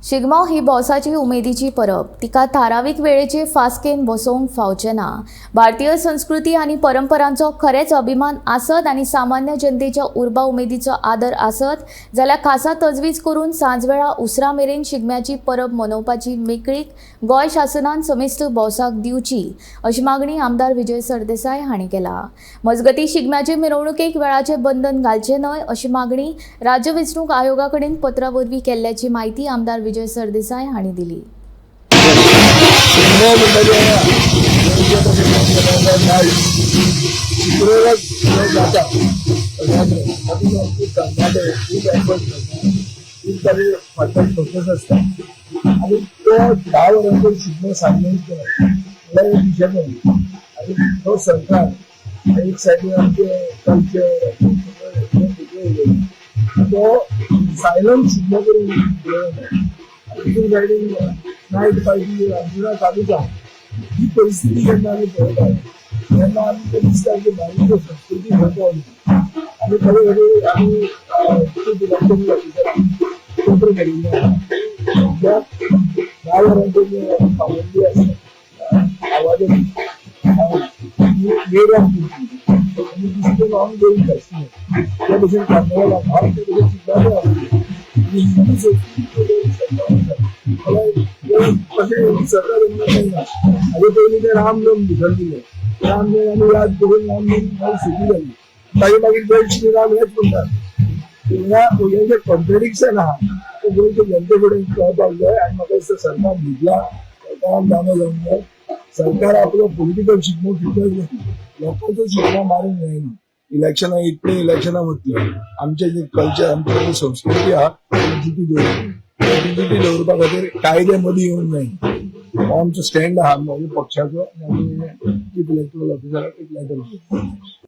शिगमो ही भौसाची उमेदीची परब. तिका थारावीक वेळेचे फास्केन बसोवंक फावचें ना. भारतीय संस्कृती आनी परंपरांचो खरेंच अभिमान आसत आनी सामान्य जनतेच्या उर्बा उमेदीचो आदर आसत जाल्यार खासा तजवीज करून सांजवेळा उसरां मेरेन शिगम्याची परब मनोवपाची मेकळीक गोंय शासनान समेस्त भौसाक दिवची, अशी मागणी आमदार विजय सरदेसाय हांणी केला. मजगतीं, शिगम्याचे मिरवणुकेक वेळाचें बंधन घालचें न्हय अशी मागणी राज्य वेंचणूक आयोगा कडेन पत्रा वरवीं केल्ल्याची माहिती आमदार विजय सरदेसाय हांणी दिली. शिगमो म्हणटा तें गोंयचें तशें नायट शुक्राराक जो जाता, तातूंत खूब तरणाटे खूब एफर्ट करता, खूब ताजे फाटल्यान फोकस आसता आनी तो 10 वरांचेर शिगमो सांगून केला म्हणल्यार एक दिशेन. आनी तो सरकार एक सायडीन आमचे कल्चर तो सायलंट शिगमो करून उडयना. दुसरी सायडीन नायट पार्टी अंजुना चालूच आहा. ही परिस्थिती जेन्ना आमी पळयतात तेन्ना आमकां दिसता की भारतीय संस्कृती खंय पावली. आनी खरें खरें आमी चीफ इलेक्शन ऑफिसराक पत्र केल्लें आहा. ज्या 10 वरांचेर पाबंदी आसा आवाजाची, वेळ ऑफ करची आनी this is on going festival. त्या भशेन कार्निवल आहा, ते भशेन शिगम्याचो आसा आनी हिंदू संस्कृती कशें सरकार ना. हाजे पयलीं ते रामनम भितर दिले, रामनम आमी याद करून रामनम मागीर सुटी जाली. मागीर मागीर जय श्रीराम हेच म्हणटात. ह्या हें जें कॉन्ट्रेडिक्शन आहा तें गोंयच्या जनते कडेन कळपाक जाय. आनी म्हाका दिसता सरकार न्हिदला. सरकारान जाणो जावंक जाय, सरकार आपलो पॉलिटिकल शिगमो फिटर लोकांचो शिगमो मारूंक जायना. इलेक्शनां इतलीं इलेक्शनां वतली, आमचें जें कल्चर, आमची जी संस्कृती आहा ती जिती दवरली. ती जिती दवरपा खातीर कायदे मदीं येवंक जायना. हो आमचो स्टँड आहा म्हज्या पक्षाचो आनी आमी चीफ इलेक्टोरल ऑफिसराक एक लेटर.